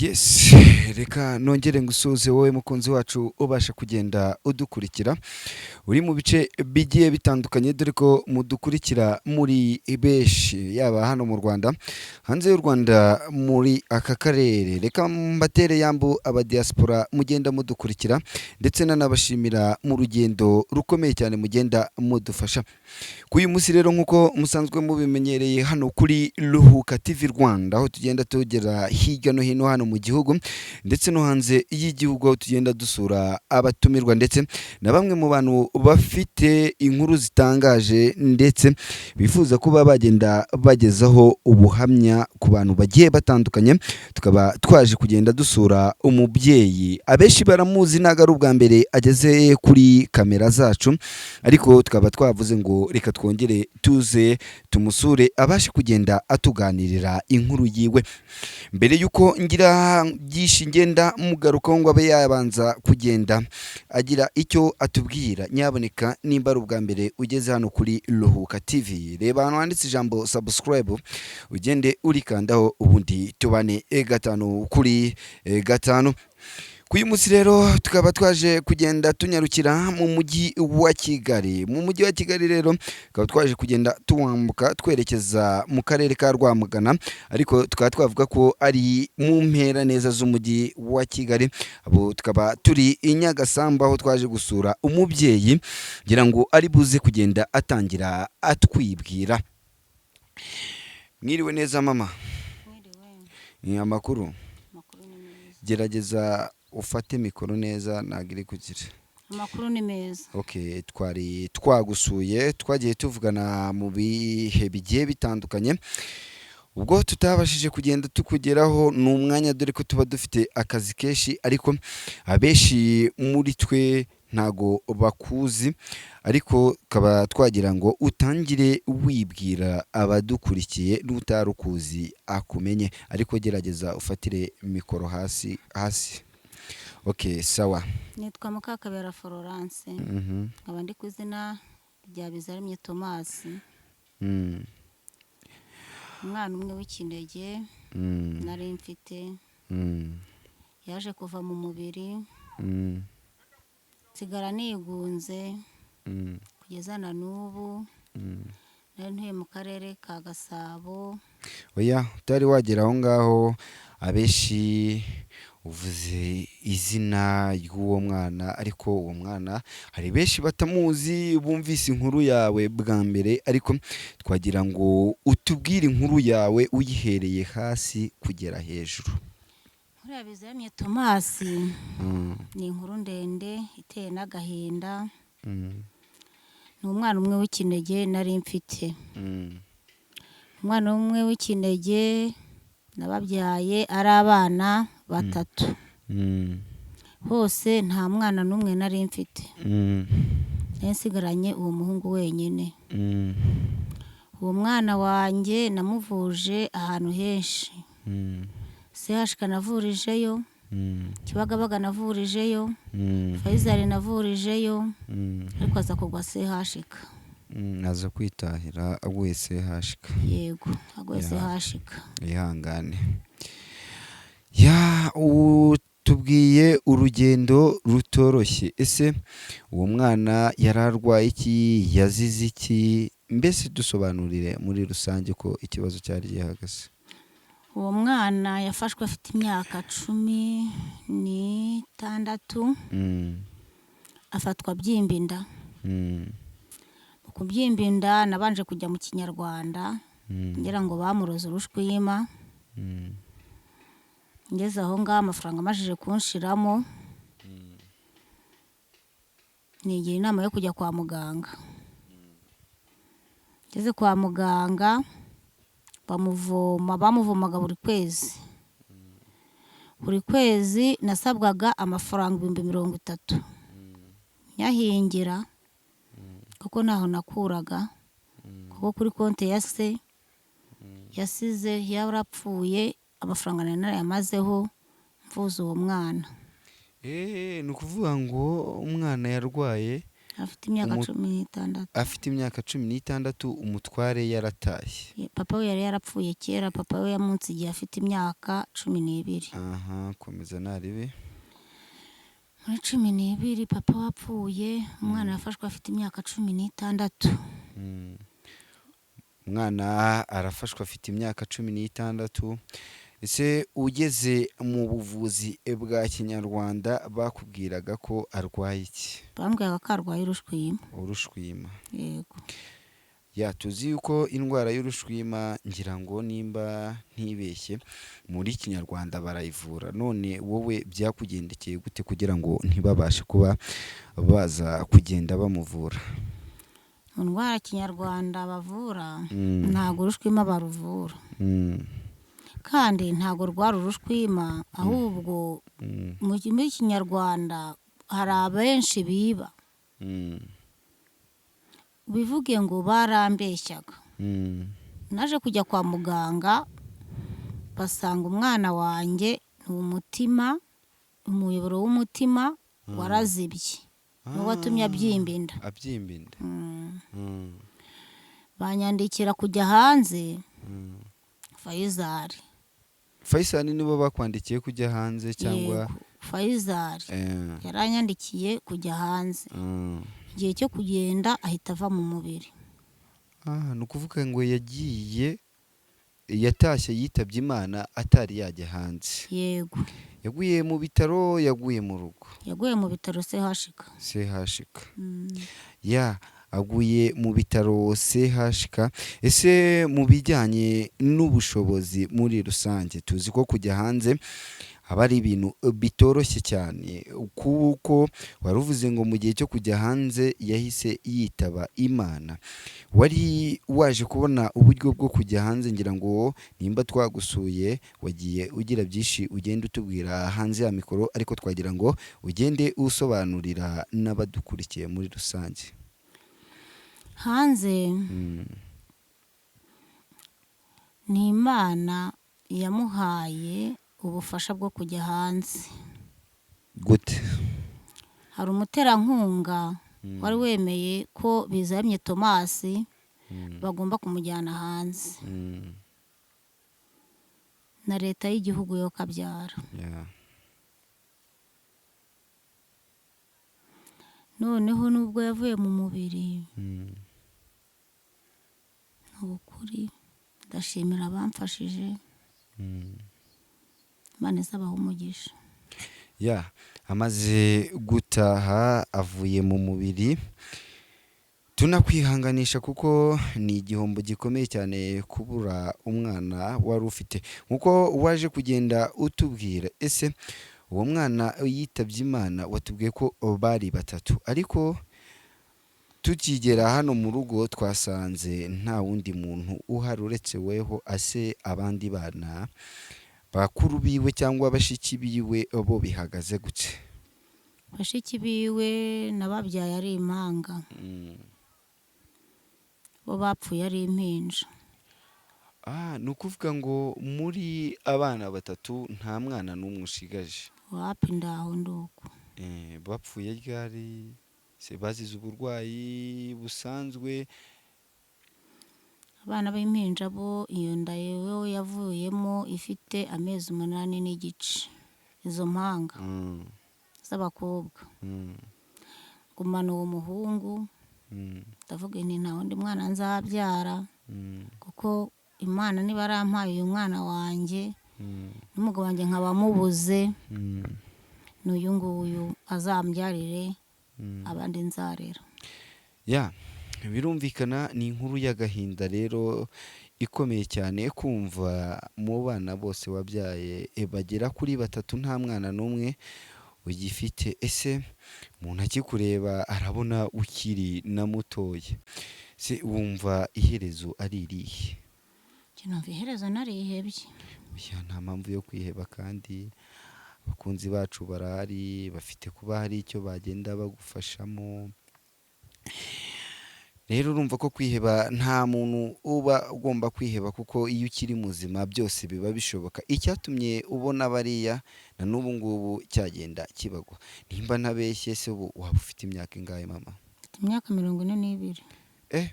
Yes, reka nongere ngusuhuze wowe mukunzi wacu ubasha kugenda udukurikira uri mu bice bigiye bitandukanye, dore ko mudukurikira muri benshi, yaba hano mu Rwanda, hanze y'u Rwanda, muri aka karere. Reka mbatere yambu abadiaspora mugenda mudukurikira, ndetse nanabashimira mu rugendo rukomeye cyane mugenda mudufasha. Kuri uyu munsi rero, nk'uko musanzwe mubimenyereye hano kuri Ruhuka TV Rwanda, aho tugenda tugera hirya no hino hano mu gihugu ndetse no hanze y'igihugu, aho tugenda dusura abatumirwa ndetse na bamwe mu bantu bafite inkuru zitangaje ndetse bifuza kuba bagenda bagezaho ubuhamya ku bantu bagiye batandukanye. Tukaba twaje kugenda dusura umubyeyi, abenshi baramuzi, ntabwo ari ubwa mbere ageze kuri kamera zacu, ariko tukaba twavuze ngo reka twongere tuze tumusure abashe kugenda atuganirira inkuru yiwe. Mbere y'uko ngira byinshi ngenda mugarukaho ngo abe yabanza kugenda agira icyo atubwira, nyaboneka nimba ari ubwa mbere ugeze hano kuri Ruhuka TV, reba ahantu handitse ijambo subscribe, ugende urikandaho, ubundi tubane gatanu kuri gatanu. Ku uyu munsi rero tukaba twaje kugenda tunyarukira mu mujyi wa Kigali. Mu mujyi wa Kigali rero tukaba twaje kugenda tuwambuka twerekeza mu karere ka Rwamagana, ariko tukaba twavuga ko ari mu mpera neza z'umujyi wa Kigali. Abo tukaba turi i Nyagasambu, aho twaje gusura umubyeyi, ngira ngo ari buze kugenda atangira atwibwira. Mwiriwe neza mama? Mwiriwe. Ni amakuru? Amakuru ni meza. Gerageza ufate mikoro neza, ntabwo iri kugira. Amakuru ni meza. Okay, twari twagusuye, twagiye tuvugana mu bihe bigiye bitandukanye, ubwo tutabashije kugenda tukugeraho ni umwanya, dore ko tuba dufite akazi kenshi, ariko abenshi muri twe ntago bakuzi, ariko tukaba twagira ngo utangire wibwira abadukurikiye, n'utari ukuzi akumenye. Ariko gerageza ufatire mikoro hasi hasi. Okay, sawa. Nitwa Mukakabera Florence, nkaba ndi ku izina rya Bizaremye Thomas, umwana umwe w'ikinege nari mfite yaje kuva mu mubiri, nsigara nigunze kugeza na n'ubu. Nari ntuye mu karere ka Gasabo. Oya, utari wagera aho ngaho, abenshi uvuze izina ry'uwo mwana, ariko uwo mwana hari benshi batamuzi, bumvise inkuru yawe bwa mbere, ariko twagira ngo utubwire inkuru yawe uyihereye hasi kugera hejuru. Inkuru ya Bizaremye Thomas ni inkuru ndende iteye n'agahinda. Ni umwana umwe w'ikinege nari mfite, umwana umwe w'ikinege nababyaye ari abana batatu, bose nta mwana n'umwe nari mfite, nari nsigaranye uwo muhungu wenyine. Uwo mwana wanjye namuvuje ahantu henshi: CHK navurijeyo, Kibagabaga navurijeyo, Faisal navurijeyo, ariko aza kugwa CHK. Aza kwitahira aguye CHK? Yego, aguye CHK. Ihangane. Ya, utubwiye urugendo rutoroshye. Ese uwo mwana yari arwaye iki? Yazize iki? Mbese dusobanurire muri rusange ko ikibazo cyari gihagaze. Uwo mwana yafashwe afite imyaka 16, afatwa abyimba inda. Mu kubyimba inda nabanje kujya mu kinyarwanda, ngira ngo bamuroze urushwima. Ngeze aho ngaho amafaranga amajije kunshiramo, nigira inama yo kujya kwa muganga. Ngeze kwa muganga bamuvoma, bamuvomaga buri kwezi. Buri kwezi nasabwaga amafaranga 30,000, nyahingira kuko ntaho nakuraga, kuko kuri konti ya se yasize yarapfuye, amafaranga nari narayamazeho mvuza uwo mwana. Ni ukuvuga ngo umwana yarwaye Afite imyaka 16. Afite imyaka 16, umutware yaratashye. Papa we yari yarapfuye kera, papa we yamunsigiye afite imyaka 12. Aha, komeza naribe. Muri 12 papa wapfuye, umwana yafashwe afite imyaka 16. Umwana arafashwa afite imyaka 16. Ese ugeze mu buvuzi bwa kinyarwanda bakubwiraga ko arwaye iki? Bambwiraga ko arwaye urushwima. Urushwima. Yego. Ya, tuzi yuko indwara y'urushwima, ngira ngo nimba ntibeshye, muri kinyarwanda barayivura. None wowe byakugendekeye gute kugira ngo ntibabashe kuba baza kugenda bamuvura? Mu ndwara kinyarwanda bavura, ntabwo urushwima baruvura. Kandi ntabwo rwari urushwima, ahubwo muri kinyarwanda hari abenshi biba. Bivuge ngo barambeshyaga. Naje kujya kwa muganga, basanga umwana wanjye ni umutima, umuyoboro w'umutima warazibye, niwo watumye abyimba inda. Abyimba inda. Banyandikira kujya hanze. Faisal. Faisal nibo bakwandikiye kujya hanze cyangwa? Yego, Faisal yaranyandikiye kujya hanze. Igihe cyo kugenda ahita ava mu mubiri. Ah, ni ukuvuga ngo yagiye, yatashye yitabye Imana atari yajya hanze. Yego. Yaguye mu bitaro, yaguye mu rugo? Yaguye mu bitaro CHK. CHK. Ya, aguye mu bitaro CHK. Ese mu bijyanye n'ubushobozi muri rusange, tuzi ko kujya hanze aba ari ibintu bitoroshye cyane, kuko wari uvuze ngo mu gihe cyo kujya hanze yahise yitaba Imana. Wari waje kubona uburyo bwo kujya hanze? Ngira ngo nimba twagusuye wagiye ugira byinshi ugenda utubwira hanze ya mikoro, ariko twagira ngo ugende usobanurira n'abadukurikiye muri rusange. Hanze ni Imana yamuhaye ubufasha bwo kujya hanze. Gute? Hari umuterankunga wari wemeye ko Bizamye Tomasi bagomba kumujyana hanze na leta y'igihugu yo kabyara. Noneho nubwo yavuye mu mubiri, ni ukuri ndashimira abamfashije. Imana izabaha umugisha. Ya, amaze gutaha avuye mu mubiri, tunakwihanganisha kuko ni igihombo gikomeye cyane kubura umwana wari ufite, nkuko waje kugenda utubwira. Ese uwo mwana yitabye Imana, watubwiye ko bari batatu, ariko tukigera hano mu rugo twasanze nta wundi muntu uhari uretse weho. Ase abandi bana bakuru biwe cyangwa bashiki biwe bo bihagaze gute? Bashiki biwe nababyaye ari impanga, bo bapfuye ari impinja. Ah, ni ukuvuga ngo muri abana batatu nta mwana n'umwe ushigaje? Wapi, ndaho nduko. Bapfuye ryari se? Bazize uburwayi busanzwe? Abana b'impinja bo, iyo nda yewe yavuyemo ifite amezi 8.5, izo mpanga z'abakobwa. Gumana uwo muhungu, ndavuga nti nta wundi mwana nzabyara, kuko Imana niba yarampaye uyu mwana wanjye, n'umugabo wanjye nkaba mubuze, n'uyu nguyu azambyarire abandi nzarera. Ya, birumvikana ni inkuru y'agahinda rero ikomeye cyane, kumva mu bana bose wabyaye bagera kuri batatu nta mwana n'umwe ugifite. Ese umuntu akikureba arabona ukiri na mutoya, se wumva iherezo ari irihe? Njye numva iherezo narihebye. Oya, nta mpamvu yo kwiheba, kandi abakunzi bacu barahari, bafite kuba hari icyo bagenda bagufashamo. Rero urumva ko kwiheba, nta muntu uba ugomba kwiheba, kuko iyo ukiri muzima byose biba bishoboka. Icyatumye ubona bariya na n'ubu ngubu cyagenda kibagwa. Nimba ntabeshye se ubu waba ufite imyaka ingahe, mama? Mfite imyaka 42.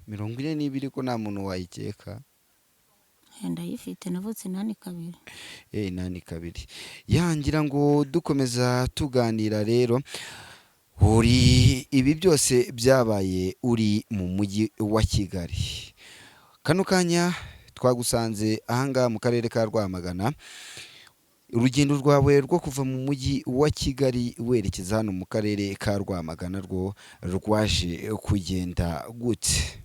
42 ko nta muntu wayikeka. Ndayifite, navutse 82. 82. Yangira ngo dukomeza tuganira rero, uri ibi byose byabaye uri mu mujyi wa Kigali. Kano kanya twagusanze ahangaha mu karere ka Rwamagana. Urugendo rwawe rwo kuva mu mujyi wa Kigali werekeza hano mu karere ka Rwamagana rwo rwaje kugenda gute?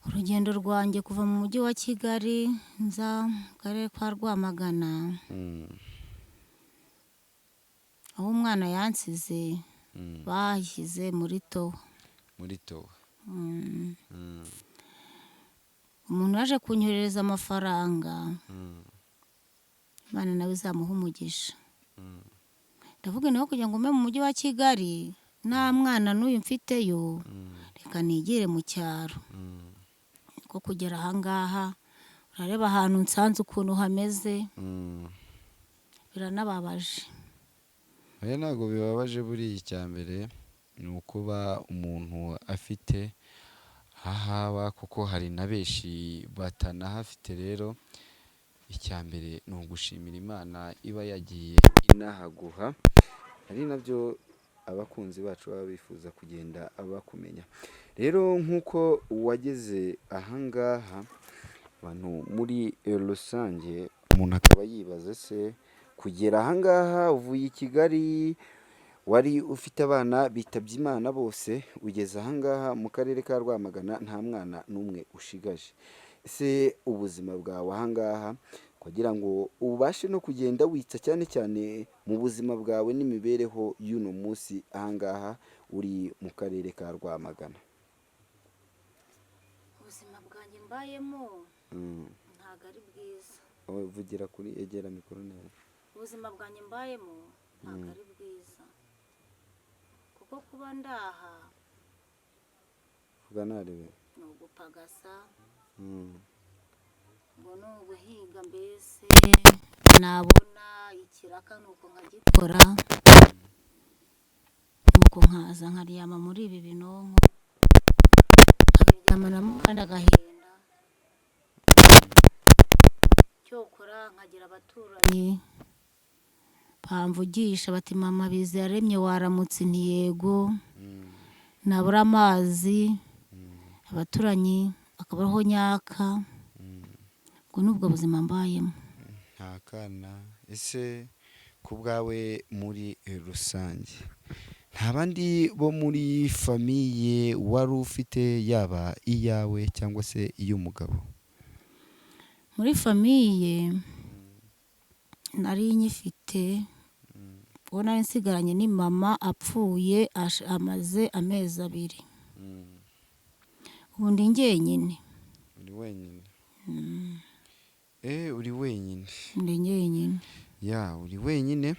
Urugendo rwanjye kuva mu mujyi wa Kigali nza mu karere ka Rwamagana, aho umwana yansize bashyize muri towa. Muri towa. Umuntu yaje kunyoherereza amafaranga, Imana nawe izamuha umugisha. Ndavuga nawe kugira ngo mbe mu mujyi wa Kigali nta mwana n'uyu mfiteyo, reka nigire mu cyaro. Ko kugera ahangaha urareba ahantu nsanze ukuntu hameze, biranababaje. Oya, ntabwo bibabaje. Buriya icya mbere ni ukuba umuntu afite ahaba, kuko hari na benshi batanahafite. Rero icya mbere ni ugushimira Imana iba yagiye inahaguha, ari nabyo abakunzi bacu baba bifuza kugenda bakumenya. Rero nk'uko wageze ahangaha, abantu muri rusange umuntu akaba yibaza se kugera ahangaha uvuye i Kigali wari ufite abana bitabye Imana bose, ugeze ahangaha mu karere ka Rwamagana nta mwana n'umwe ushigaje. Ese ubuzima bwawe ahangaha kugira ngo ubashe no kugenda witsa cyane cyane mu buzima bwawe n'imibereho y'uno munsi ahangaha uri mu karere ka Rwamagana? Ubuzima bwanjye mbayemo ntabwo ari bwiza. Vugira kuri, egera mikoro neza. Ubuzima bwanjye mbayemo ntabwo ari bwiza, kuko kuba ndaha Vuga narebe. ni ugupagasa, ngo ni uguhiga, mbese nabona ikiraka nuko nkagikora, nuko nkaza nkaryama muri ibi binonko, nkabiryamanamo kandi agahinda. Cyokora nkagira abaturanyi bamvugisha bati: "Mama Biziyaremye, waramutse?" Nti: "Yego." Nabura amazi abaturanyi akaba ariho nyaka. Ubwo ni ubwo buzima mbayemo. Nta kana. Ese ku bwawe muri rusange nta bandi bo muri famille wari ufite, yaba iyawe cyangwa se iy'umugabo? Muri famille nari nyifite, uwo nari nsigaranye ni mama apfuye amaze amezi 2. Ubu ndi njyenyine. Uri wenyine? Uri wenyine? Ndi njyenyine. Ya, uri wenyine.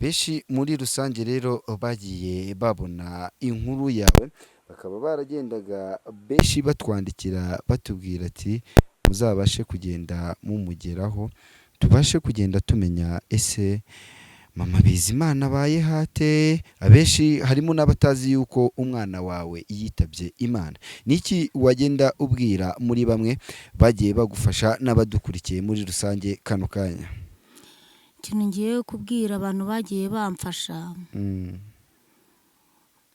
Benshi muri rusange rero bagiye babona inkuru yawe, bakaba baragendaga benshi batwandikira batubwira ati: "Muzabashe kugenda mumugeraho, tubashe kugenda tumenya ese mama Bizimana abaye hate." Abenshi harimo n'abatazi yuko umwana wawe yitabye Imana. Niki wagenda ubwira muri bamwe bagiye bagufasha n'abadukurikiye muri rusange kano kanya? Ikintu ngiye kubwira abantu bagiye bamfasha,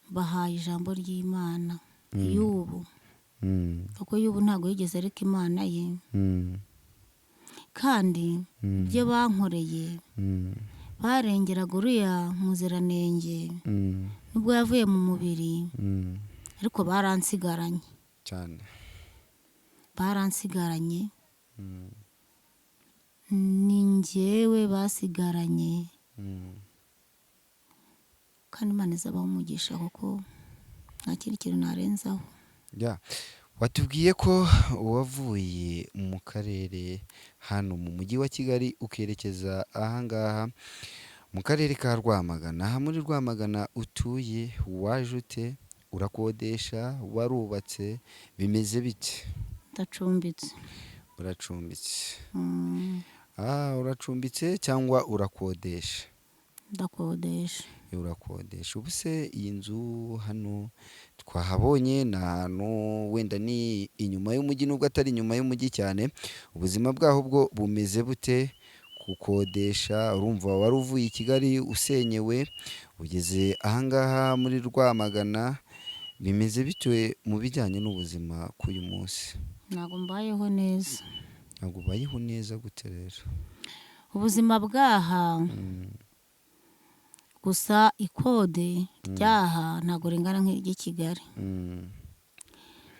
bahaye ijambo ry'Imana y'ubu, kuko y'ubu ntabwo yigeze areka Imana ye. Kandi ibyo bankoreye, barengeraga uriya muziranenge, nubwo yavuye mu mubiri, ariko baransigaranye. Cyane. Baransigaranye, ni njyewe basigaranye. Kandi Imana izabaha umugisha, kuko nta kindi kintu narenzaho. Ya, watubwiye ko wavuye mu karere hano mu mujyi wa Kigali ukerekeza ahangaha mu karere ka Rwamagana. Aha muri Rwamagana utuye, waje ute? Urakodesha, warubatse, bimeze bite? Ndacumbitse. Uracumbitse? Mm. Ah, uracumbitse cyangwa urakodesha? Ndakodesha. Urakodesha. Ubu se iyi nzu hano twahabonye ni ahantu wenda ni inyuma y'umujyi, nubwo atari inyuma y'umujyi cyane, ubuzima bwaho bwo bumeze bute? Gukodesha, urumva wari uvuye i Kigali usenyewe, ugeze ahangaha muri Rwamagana, bimeze bite mu bijyanye n'ubuzima k'uyu munsi? Ntabwo mbayeho neza. Ntabwo ubayeho neza gute rero? Ubuzima bwaha, gusa ikode ryaha ntabwo ringana nk'iry'i Kigali,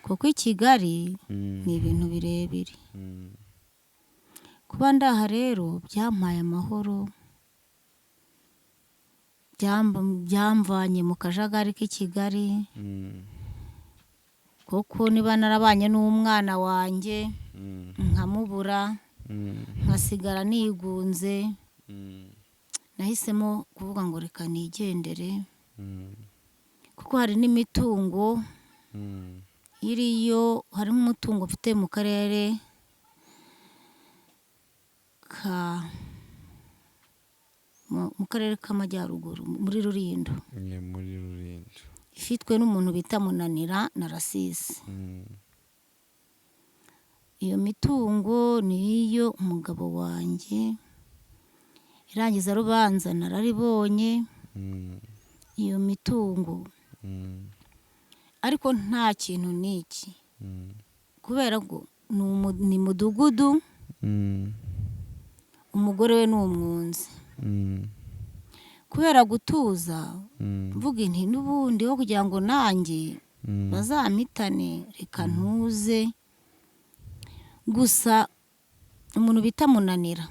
kuko i Kigali ni ibintu birebire. Kuba ndaha rero byampaye amahoro, byamvanye mu kajagari k'i Kigali, kuko niba narabanye n'umwana wanjye nkamubura, nkasigara nigunze, nahisemo kuvuga ngo reka nigendere, kuko hari n'imitungo iriyo. Hari nk'umutungo mfite mu karere ka mu karere k'Amajyaruguru, muri Rulindo, Ni muri Rulindo. ifitwe n'umuntu bita Munanira na Rasisi. Iyo mitungo ni iyo umugabo wanjye, irangiza rubanza nararibonye. Iyo mitungo, ariko nta kintu n'iki, kubera ko ni mudugudu, umugore we ni umwunzi. Kubera gutuza, mvuga inti n'ubundi wo kugira ngo nanjye bazampitane, reka ntuze. Gusa umuntu bita Munanira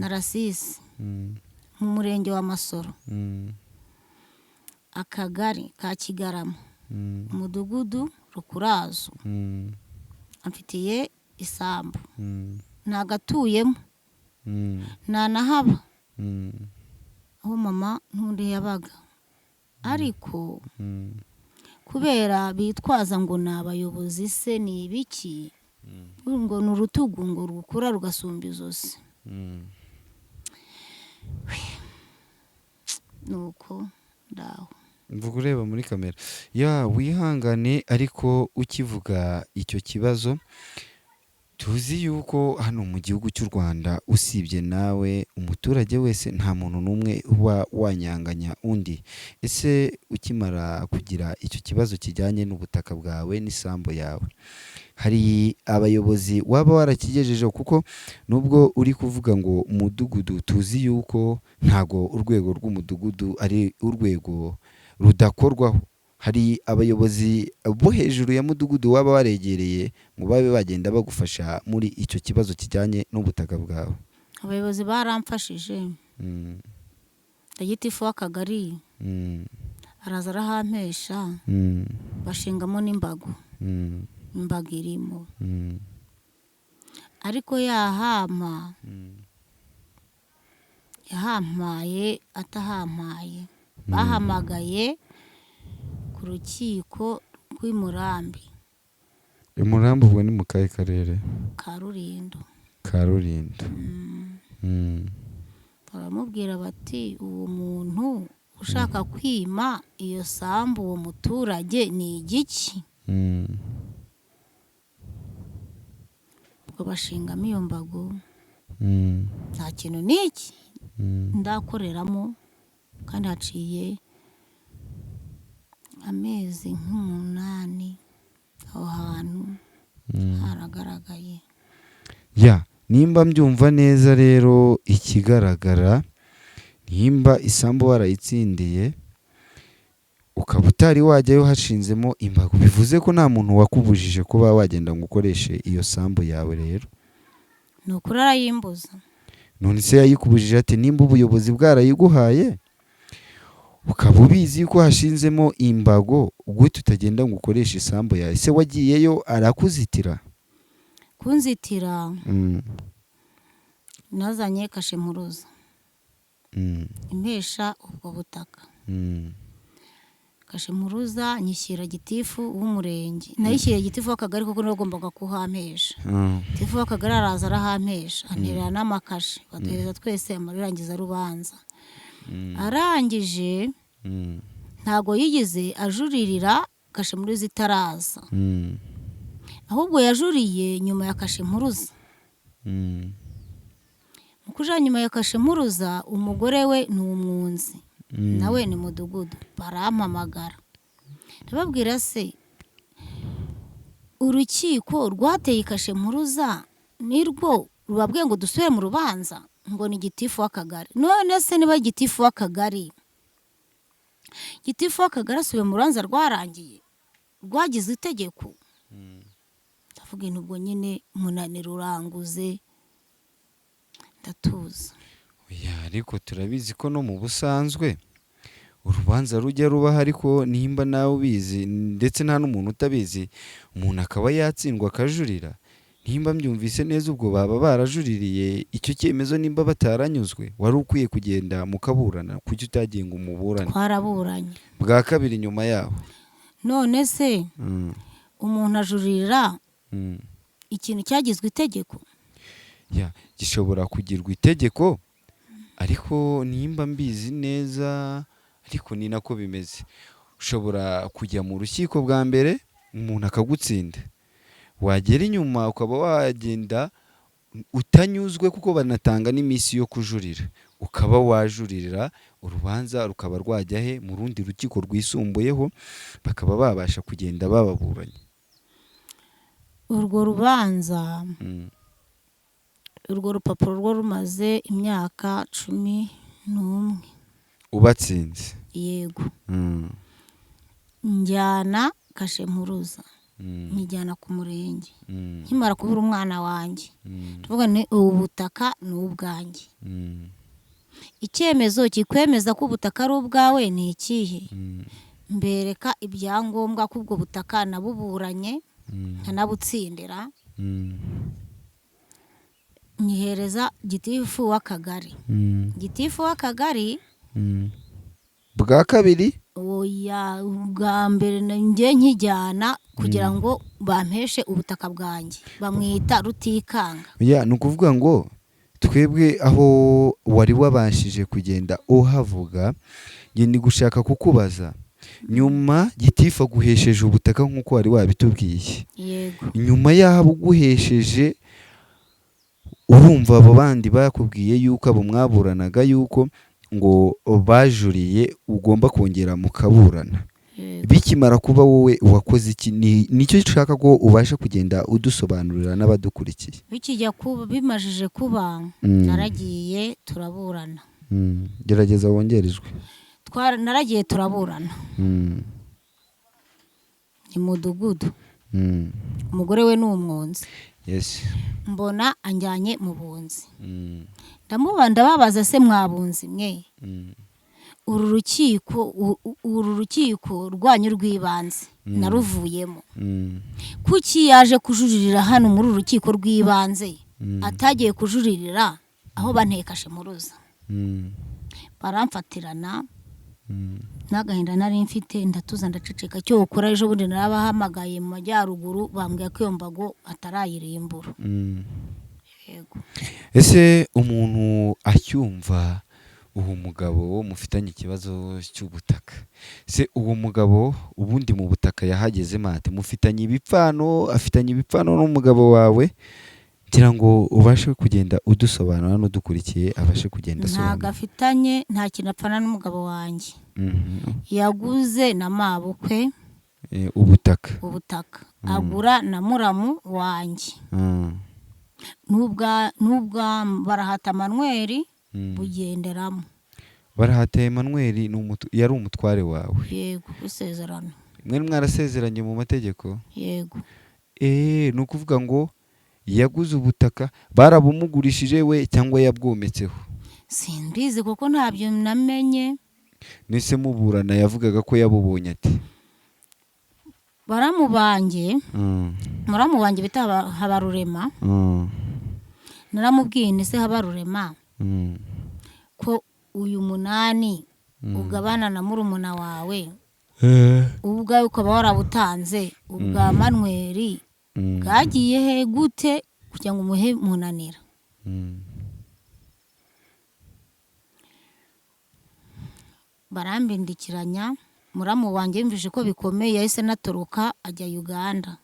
na Rasisi, mu murenge wa Masoro, akagari ka Kigarama, umudugudu Rukurazo, amfitiye isambu. Ntagatuyemo, ntanahaba, aho mama n'undi yabaga, ariko kubera bitwaza ngo ni abayobozi se ni ibiki, ngo ni urutugu ngo rukura rugasumba izosi. Nuko ndaho. Mvuga ureba muri kamera ya, wihangane. Ariko ukivuga icyo kibazo, tuzi yuko hano mu gihugu cy'u Rwanda, usibye nawe, umuturage wese, nta muntu n'umwe uba wanyanganya undi. Ese ukimara kugira icyo kibazo kijyanye n'ubutaka bwawe n'isambu yawe, hari abayobozi waba warakigejejeho? Kuko nubwo uri kuvuga ngo umudugudu, tuzi yuko ntago urwego rw'umudugudu ari urwego rudakorwaho. Hari abayobozi bo hejuru ya mudugudu waba waregereye ngo babe bagenda bagufasha muri icyo kibazo kijyanye n'ubutaka bwawe? Abayobozi baramfashije. Gitifu w'akagari araza arahampesha, bashingamo n'imbago, imbago irimo, ariko yahama yahampaye atahampaye, bahamagaye ku rukiko rw'i Murambi. Umurambi ubwo ni mu kahe karere? Ka Rulindo. Ka Rulindo. Baramubwira bati: "Uwo muntu ushaka kwima iyo sambu uwo muturage ni igiki?" Ubwo bashingamo iyo mbago. Nta kintu n'iki ndakoreramo, kandi haciye amezi nk'umunani aho hantu haragaragaye. Ya, nimba mbyumva neza rero, ikigaragara, nimba isambu warayitsindiye ukaba utari wajyayo hashinzemo imbago, bivuze ko nta muntu wakubujije kuba wagenda ngo ukoreshe iyo sambu yawe rero. Ni ukuri arayimbuza. None se yayikubujije ati nimba ubuyobozi bwarayiguhaye, ukaba ubizi ko hashinzemo imbago, gute utagenda ngo ukoreshe isambu yawe? Se wagiyeyo arakuzitira? Kunzitira, nazanye kashe mpuruza impesha ubwo butaka. Kashe mpuruza nyishyira gitifu w'umurenge, nayishyiriye gitifu w'akagari kuko niwe wagombaga kuhampesha. Gitifu w'akagari araza arahampesha, anterera n'amakashe, baduhereza twese amarangiza rubanza. Arangije, ntago yigeze ajuririra kashe mpuruza itaraza, ahubwo yajuriye nyuma ya kashe mpuruza. Mu kuja nyuma ya kashe mpuruza, umugore we ni umwunzi, nawe ni mudugudu. Barampamagara, ndababwira: "Se urukiko rwateye ikashe mpuruza nirwo rubabwiye ngo dusubire mu rubanza?" Ngo ni gitifu w'akagari. None se niba gitifu w'akagari, gitifu w'akagari asubiye mu rubanza rwarangiye, rwagize itegeko? Ndavuga intu ubwo nyine umunaniro uranguze, ndatuza. Oya, ariko turabizi ko no mu busanzwe urubanza rujya rubaho, ariko nimba nawe ubizi, ndetse nta n'umuntu utabizi, umuntu akaba yatsindwa akajurira. Nimba mbyumvise neza, ubwo baba barajuririye icyo cyemezo nimba bataranyuzwe. Wari ukwiye kugenda mukaburana. Kuki utagiye ngo umuburane? Twaraburanye. Bwa kabiri nyuma yaho? None se umuntu ajuririra ikintu cyagizwe itegeko? Ya, gishobora kugirwa itegeko, ariko nimba mbizi neza, ariko ni nako bimeze, ushobora kujya mu rukiko bwa mbere umuntu akagutsinda, wagera inyuma ukaba wagenda utanyuzwe, kuko banatanga n'iminsi yo kujurira, ukaba wajuririra urubanza rukaba rwajya he? Mu rundi rukiko rwisumbuyeho, bakaba babasha kugenda bababuranya. Urwo rubanza, urwo rupapuro rwo rumaze imyaka 11. Ubatsinze? Yego. Njyana kashe mpuruza, nkijyana ku murenge nkimara kubura umwana wanjye. Tuvuga ni ubu butaka ni ubwanjye. Icyemezo kikwemeza ko ubutaka ari ubwawe ni ikihe? Mbereka ibyangombwa ko ubwo butaka nabuburanye, nkanabutsindira. Nyihereza gitifu w'akagari. Gitifu w'akagari. Bwa kabiri? Oya, ubwa mbere njye nkijyana kugira ngo bampeshe ubutaka bwanjye, bamwita Rutikanga. Ya, ni ukuvuga ngo twebwe aho wari wabashije kugenda uhavuga, njye ni gushaka kukubaza nyuma gitifu aguhesheje ubutaka nk'uko wari wabitubwiye. Yego. Nyuma y'aho abuguhesheje, urumva abo bandi bakubwiye yuko abo mwaburanaga yuko ngo bajuriye, ugomba kongera mukaburana. Yego. Bikimara kuba, wowe wakoze iki? Nicyo nshaka ko ubasha kugenda udusobanurira n'abadukurikiye. Bikijya kuba, bimajije kuba, naragiye turaburana. Gerageza wongere ijwi. Naragiye turaburana. Ni mudugudu. Umugore we ni umwunzi. Mbona anjyanye mu bunzi. Ndababaza: "Se mwabunzi mwe, uru rukiko rwanyu rw'ibanze naruvuyemo, kuki yaje kujuririra hano muri uru rukiko rw'ibanze, atagiye kujuririra aho bantekashe muruza?" Baramfatirana. N'agahinda nari mfite, ndatuza, ndaceceka. Cyo ukora, ejo bundi narabahamagaye mu majyaruguru, bambwira ko iyo mbago atarayirimbura. Yego. Ese umuntu acyumva uwo mugabo mufitanye ikibazo cy'ubutaka, se uwo mugabo ubundi mu butaka yahageze mate? Mufitanye ibipfano, afitanye ibipfano n'umugabo wawe? Ngira ngo ubashe kugenda udusobanura, n'udukurikiye abashe kugenda Ntabwo asobanura. afitanye, nta kintu apfana n'umugabo wanjye. Yaguze na mabukwe. Ubutaka. Ubutaka agura na muramu wanjye, n'ubwa Barahata Manuel bugenderamo. Barahata Emmanuel yari umutware wawe? Yego, isezerano. Mwe mwarasezeranye mu mategeko? Yego. Ni ukuvuga ngo yaguze ubutaka barabumugurishije we, cyangwa yabwometseho? Simbizi kuko ntabyo namenye. Nese muburana yavugaga ko yabubonye ati? Baramu banjye, muramu wanjye bita Habarurema, naramubwiye nti: "Se Habarurema, ko uyu munani ugabana na murumuna wawe, ubwawe ukaba warabutanze, ubwa Manweri bwagiye he gute kugira ngo umuhe Munanira?" Barambindikiranya. Muramu wanjye yumvise ko bikomeye, yahise anatoroka ajya Uganda.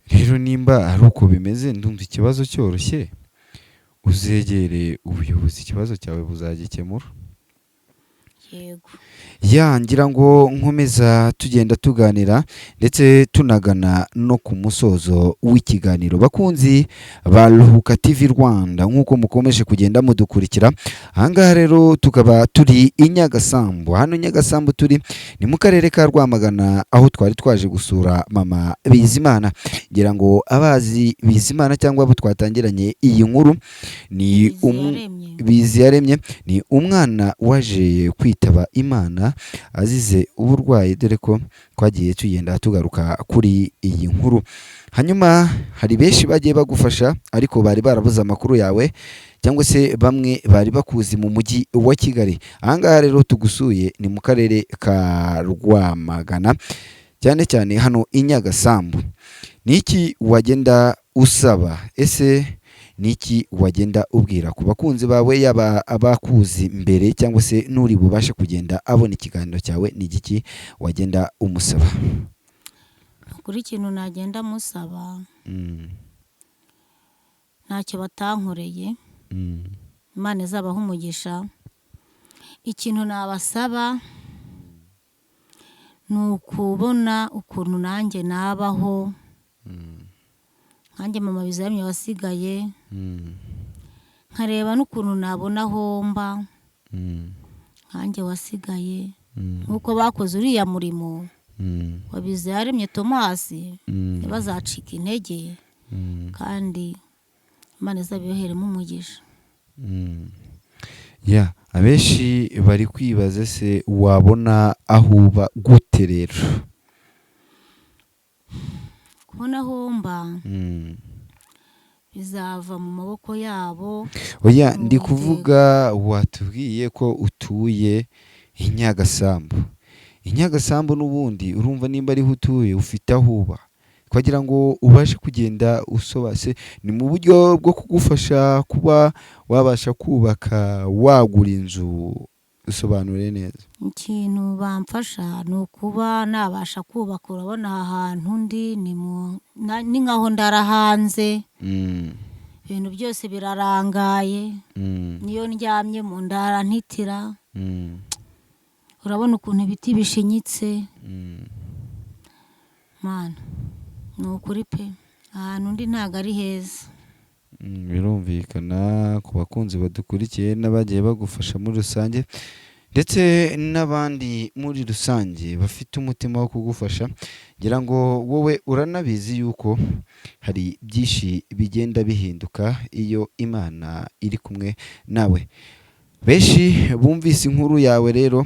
Rero nimba ari uko bimeze, ndumva ikibazo cyoroshye, uzegere ubuyobozi, ikibazo cyawe buzagikemura. Yego. Ya, ngira ngo nkomeza tugenda tuganira ndetse tunagana no ku musozo w'ikiganiro. Bakunzi ba Ruhuka TV Rwanda, nk'uko mukomeje kugenda mudukurikira ahangaha, rero tukaba turi i Nyagasambu. Hano i Nyagasambu turi ni mu karere ka Rwamagana, aho twari twaje gusura mama Bizimana. Ngira ngo abazi Bizimana cyangwa abo twatangiranye iyi nkuru ni Biziyaremye. Biziyaremye ni umwana waje kwitaba Imana azize uburwayi, dore ko twagiye tugenda tugaruka kuri iyi nkuru. Hanyuma hari benshi bagiye bagufasha, ariko bari barabuze amakuru yawe, cyangwa se bamwe bari bakuzi mu mujyi wa Kigali. Ahangaha rero tugusuye ni mu karere ka Rwamagana, cyane cyane hano i Nyagasambu. Ni iki wagenda usaba? Ese ni iki wagenda ubwira ku bakunzi bawe, yaba abakuzi mbere cyangwa se n'uri bubashe kugenda abona ikiganiro cyawe? Ni igiki wagenda umusaba? Kuri ikintu nagenda musaba, ntacyo batankoreye. Imana izabaha umugisha. Ikintu nabasaba ni ukubona ukuntu nanjye nabaho, nkanjye mama Biziyaremye wasigaye, nkareba n'ukuntu nabona aho mba, nkanjye wasigaye, nk'uko bakoze uriya murimo wa Biziyaremye Tomasi, ntibazacika intege, kandi Imana izabibaheremo umugisha. Ya, abenshi bari kwibaza se wabona aho uba gute rero? Kubona aho mba bizava mu maboko yabo. Oya, ndi Uwiteka. kuvuga, watubwiye ko utuye i Nyagasambu. I Nyagasambu n'ubundi urumva nimba ariho utuye, ufite aho uba, kugira ngo ubashe kugenda usobase, ni mu buryo bwo kugufasha kuba wabasha kubaka, wagura inzu. Usobanure neza. Ikintu bamfasha ni ukuba nabasha kubaka. Urabona aha hantu ndi ni ni nkaho ndara hanze. Ibintu byose birarangaye. Niyo ndyamye mu ndara ntitira. Urabona ukuntu ibiti bishinyitse. Mana, ni ukuri pe, ahantu ndi ntabwo ari heza. Birumvikana ku bakunzi badukurikiye n'abagiye bagufasha muri rusange, ndetse n'abandi muri rusange bafite umutima wo kugufasha, ngira ngo wowe uranabizi yuko hari byinshi bigenda bihinduka iyo Imana iri kumwe nawe. Benshi bumvise inkuru yawe rero,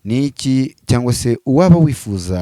ni iki cyangwa se uwaba wifuza